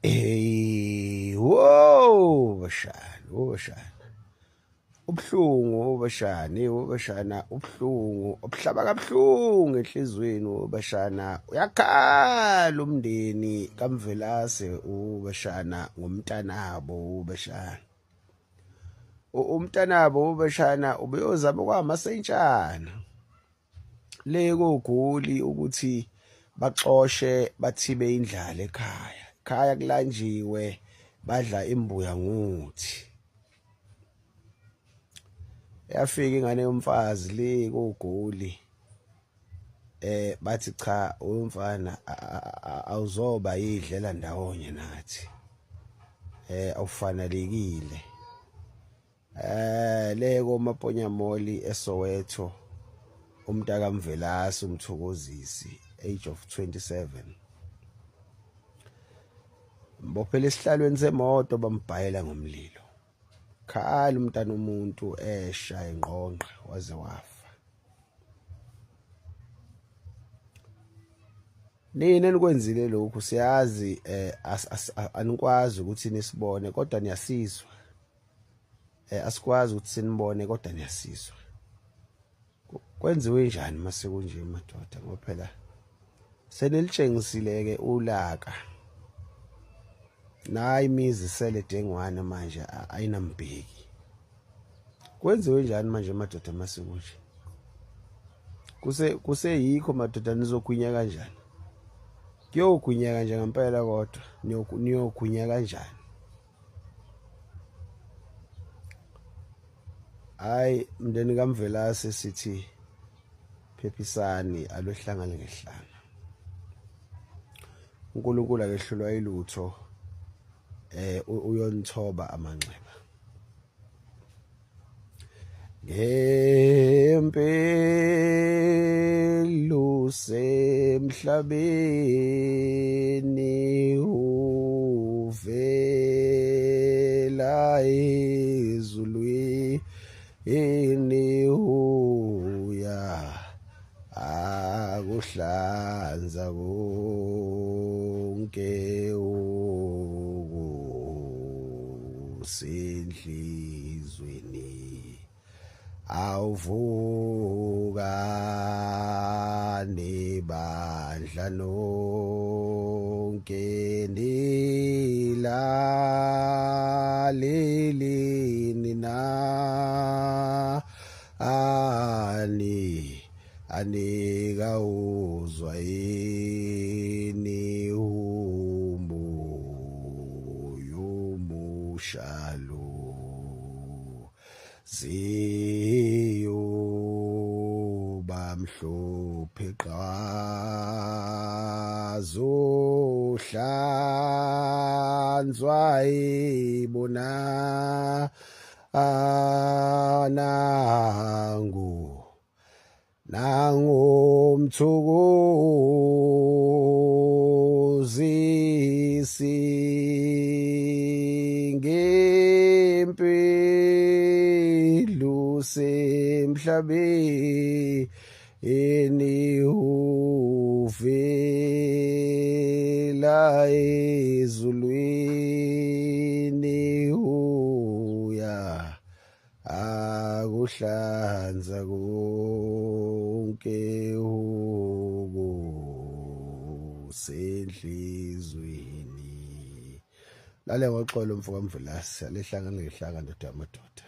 Hey, wo bashana, wo bashana. Ubuhlungu bashana, hey bashana, ubuhlungu, obuhlaba kabuhlungu enhlizweni bashana. Uyakhala umndeni kaMvelase ubashana ngomntanabo ubashana. Umntanabo ubashana ubeyozama kwamasentshana. Le koGoli ukuthi baxoshe bathibe indlala ekhaya. Ekhaya kulanjiwe badla imbuya ngothi. Yafika ingane yomfazi le koGoli. Bathi cha umfana awuzoba yidlela ndawonye nathi. Awufanelekile. Le koMaponya Mall eSoweto umntaka Mvelase uMthokozisi age of 27 mbophela esihlalweni semoto bambhayela ngomlilo khala umntana umuntu esha engqongqa waze wafa. Nina enikwenzile lokhu siyazi, anikwazi ukuthi nisibone kodwa niyasizwa. Asikwazi ukuthi sinibone kodwa niyasizwa. Kwenziwe njani mase kunje madoda, ngoba phela senilitshengisile ke ulaka. Nayi imizi sele dengwane manje ayinambheki. Kwenziwe njani manje madoda mase kunje? Kuseyikho madoda, nizogwinya kanjani? Kuyogwinya kanje ngempela kodwa niyogwinya kanjani? Hayi mndeni kaMvelase sithi phephisani, alwehlangane ngehlanga. uNkulunkulu akehlulwa ilutho, uyonithoba amanxeba. Ngempilo semhlabeni uvela ezulwini uya akuhlanza konke okusenhlizweni. Awuvuka nebandla nonke nilaleleni na ani anikawuzwa yini umoya omushalo ziyoba mhlophe qazohlanzwa ibona anangu nangumthokozisi ngempilo semhlabeni uvela ezulwini uya akuhlanza konke okusenhlizweni. Lale ngoxolo mfo kaMvelase, alehlangane ngehlanga ndoda yamadoda.